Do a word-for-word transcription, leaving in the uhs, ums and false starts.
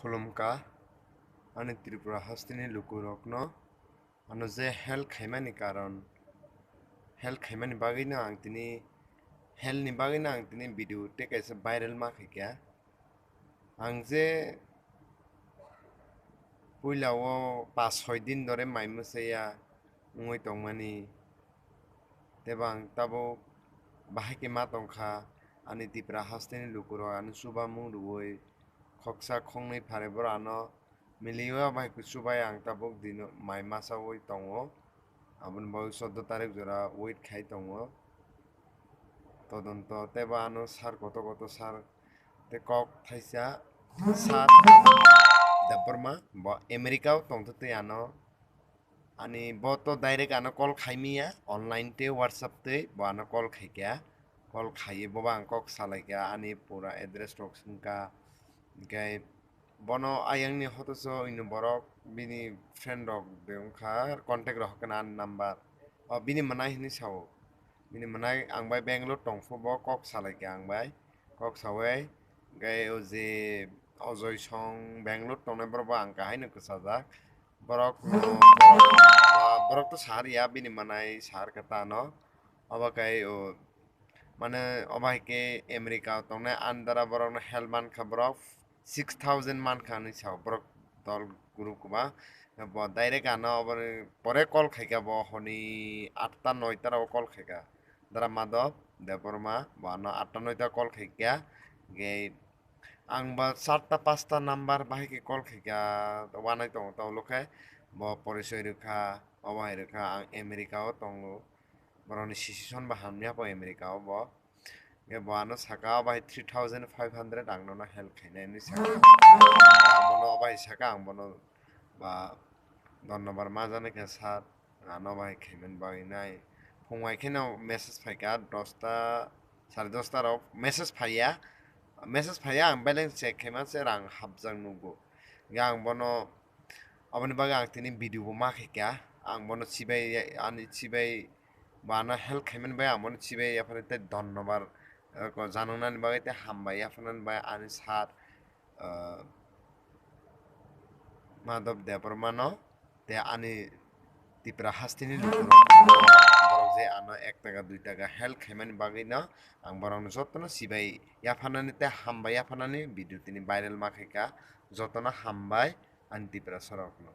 Khulumkha ani Tripura hasteni lukurokno, ano je help khaimani karon, help khaimani bagwino ang tini, help ni bagwino ang tini video tei kaisa viral ma khaikha. Ang je puila o pas soi din dore mai mwsaya wngwi tongmani, tei bo ang tabuk bahai khe ma tongkha, ani Tripura hasteni lukurok ano chubamung rwui khoksa khoknwi pharwi borok ano miliui bai kuchubai ang tabuk dino mai masaui tongo, aboni bagwi choudo tarik jora wait khai tongo. Todonto tei bo ano sir koto koto sir tei kok thaisa sir Debbarma bo America o tongtwi tei ano ani bo to direct ano call khaimaya, online tei WhatsApp tei bo ano call khaikha, call khaiwi bobo ang kok salaikha, ani pura address rok swngkha, hwnkhe bono ayangni hotoso ino borok bini friend rok de wngkha, contact rok hokhe ani number, o bini mwnai hinwi sao. Bini mwnai ang bai Bangalore tongphu bo kok salaikha ang bai, kok sawi hwnkhe o je Ojoi song Bangalore tongnai borok bo ang kahaino kwchajak, borok no, borok to sahar ya bini mwnai sahar khe tano, obo kai o mane obo hai khe America o tongnai andara borok no help mankha borok six thousand mankha hinwi sao borok dol group kwbang. Bo direct ano oboni pore call khaikha, bo honi atta noita rok call khaikha. Dara Madhav Debbarma bo ano atta noita call khaikha. Hwnkhe ang ba charta pasta number bahai khe call khaikha, wanai tongo, tei ulo khe bo porichoi rwkha, obo hai rwkha ang America o tongo. Borokni situation bo hamya po America o bo. Hwnkhe bo ano saka, "Obo hai three thousand five hundred ang nono help khainai," hinwi saka. Ang bono obo hai saka, ang bono ba dhonnobar ma janai kha, "Sir, ano obo hai khaimani bagwi nai." Phung bai kheno message phaikha, dosta, sare dosta rok message phaiya, message phaiya, ang balance check khaima se rang hapjak nugo. Hwnkhe ang bono Aboni bagwi ang tini video bo ma khaikha, ang bono chibai, ani chibai bo ano help khaimani bagwi ang bono chibai yaphano tei dhonnobar, eh, ko janoknani bagwi tei hambai yapharnani bagwi ani sir, eh, Madhav Debbarma no tei ani Tripura hasteni lukurok, borok je ano ek taka dui taka help khaimani bagwi no ang borokno jotono chibai yapharnani tei hambai yapharnani video tini viral ma khaikha, jotono hambai ani Tiprasa rokno.